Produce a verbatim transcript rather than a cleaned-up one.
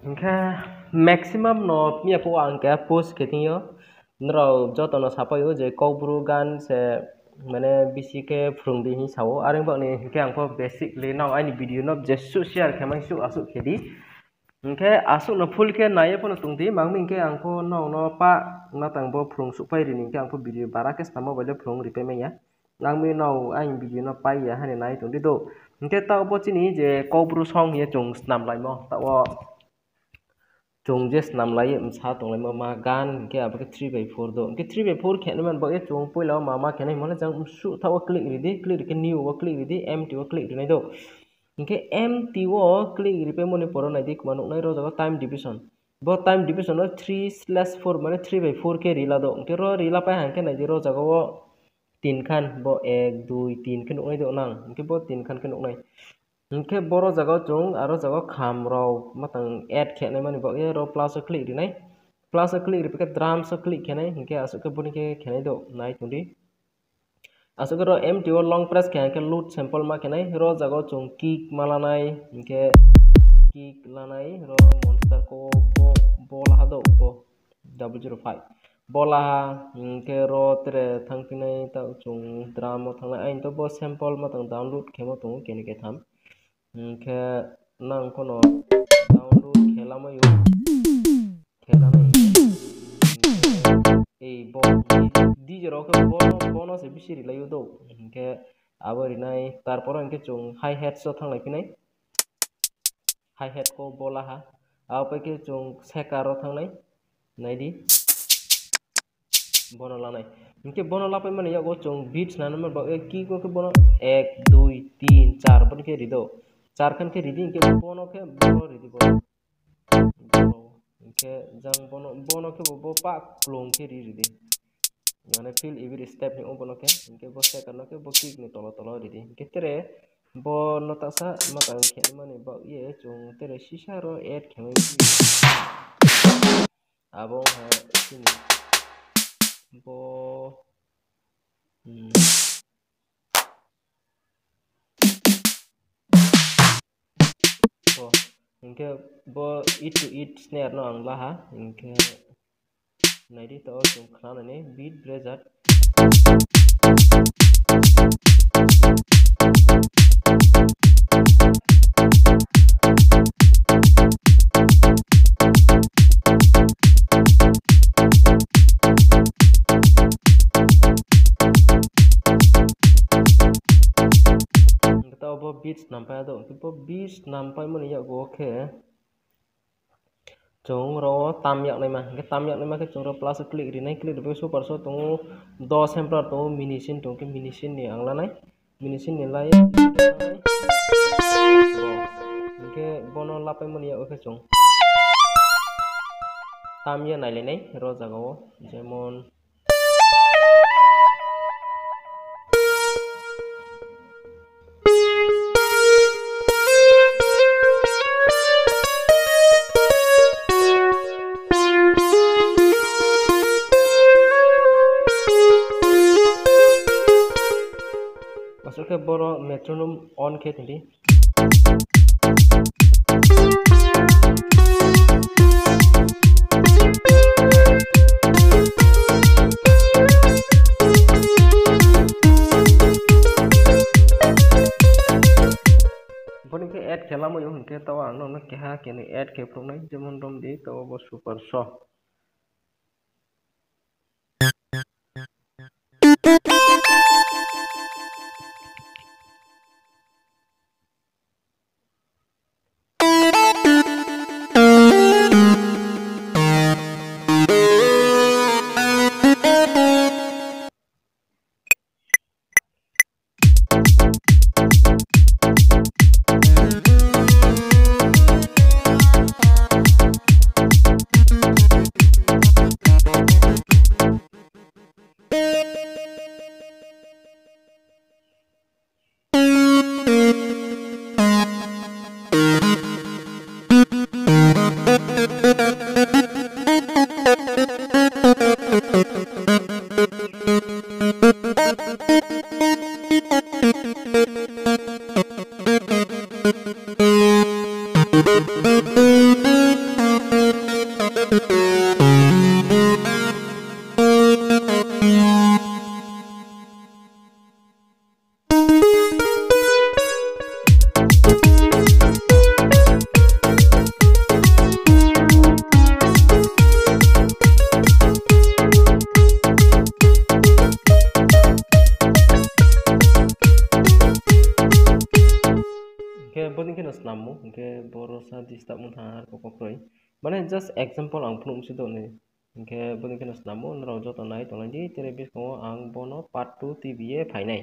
Hinkhe maximum no miya po ang khe post khe tongyo. Norok joto no sapai o je Kokbru gan se mane bisi khe phwrwng di hin sao. Are bak ni hinkhe ang pho basic le nang aini video no jesu share khe mai su asuk khe di. Hinkhe asuk no full khe naiye phano tong di. Mangmi hinkhe ang pho nang no pa na tang bo phwrwng suk pai ri ni hinkhe ang pho video bara khe sa mobile o phwrwng ri pai manya. Ang bini no ang video no pai ya hani nai tong di do. Hinkhe ta bo chini je Kokbru song hiye chung snam laimo. Ta o chung je snam lai msa tong laimo ma gan hinkhe abo khe three by four do. Hinkhe three by four khe nai man bo e chung puila o ma ma khe nai mo le jang su ta o click ri di, click ri khe new o click ri di, empty o click ri nai do. Hinkhe empty o click ri pai moni poro nai di kuma nuk nai ro jaga time division. Bo time division o three slash four mane three by four khe ri la do. Hinkhe ro ri la pai hinkhe nai di ro jaga o tin khan bo ek, dui, tin khe nuknai do nang. Hinkhe bo tin khan khe nuknai. Hinkhe boro jaga o chung aro jaga o kham rok matang add khe nai mani bo e ro plus o click rinai. Plus o click ripai khe drums o click khe nai. Hinkhe aswk khe boni khe khe nai do nai tong di. Aswk khe ro empty o long press khe hinkhe load sample ma khe nai. Ro jaga o chung kick ma lanai. Hinkhe kick lanai ro monster ko bo bo laha do bo. Double zero five. Bo laha, hinkhe ro tere thangphinai ta chwng drum o thangnai. Aini to bo sample matang download khemo tongo kene ketham. Hinkhe nang phano download khe lamai o. Khe lamai. Ei bo D J rok khe bono, bono se bisi rilai o do. Hinkhe abo rinai. Tarpor hinkhe chwng hi-hat o thanglai phinai. Hi-hat ko bo laha. Abo pai khe chwng shaker o thangnai. Nai di. Bono lanai. Hinkhe bono lapai mani yago chwng beats nana man ba, e, kick o khe bono ek, dui, tin, char bono khe rido. Char khan khe ridi hinkhe bono khe bono ridi bono. Bono. Hinkhe jang bono, bono khe bo, bo pa klung khe ri ridi. Mane fill every step ni obono khe, hinkhe bo shaker no khe bo kick ni tolo tolo ridi. Hinkhe tere bo no tasa matang khe mani ba ye chwng tere sisa ro add khe mai. Abo wngkha chini bo, hmm. Bo, hinkhe bo eight to eight snare no ang laha, hinkhe naidi to chwng khna nani beat blazar. Hinkhe ta bo beats nampai do, hinkhe bo beats nampai mani yago khe chwng ro tam yaknaima, hinkhe tam yaknaima khe chwng ro plus o click rinai, click ribai super so tongo, do sampler tongo, minisin tongo, khe minisin ni ang lanai. Minisin ni lai hinkhe bono lapai mani yago khe chwng tam ya nailainai ro jaga o, jemon Aswk khe boro metronome on khe tongdi. Boni khe add khe lamai o hinkhe tao ang nono keha kene add khe phunuknai, jemon romdi tao bo super so. Hwnkhe boro sa disturb wngkha ar kok kokroi. Mane just example ang phunuk si doni. Hwnkhe boni kheno swnamwi norok joto nai tonglai di, tere biskango ang bono part two T B A phainai.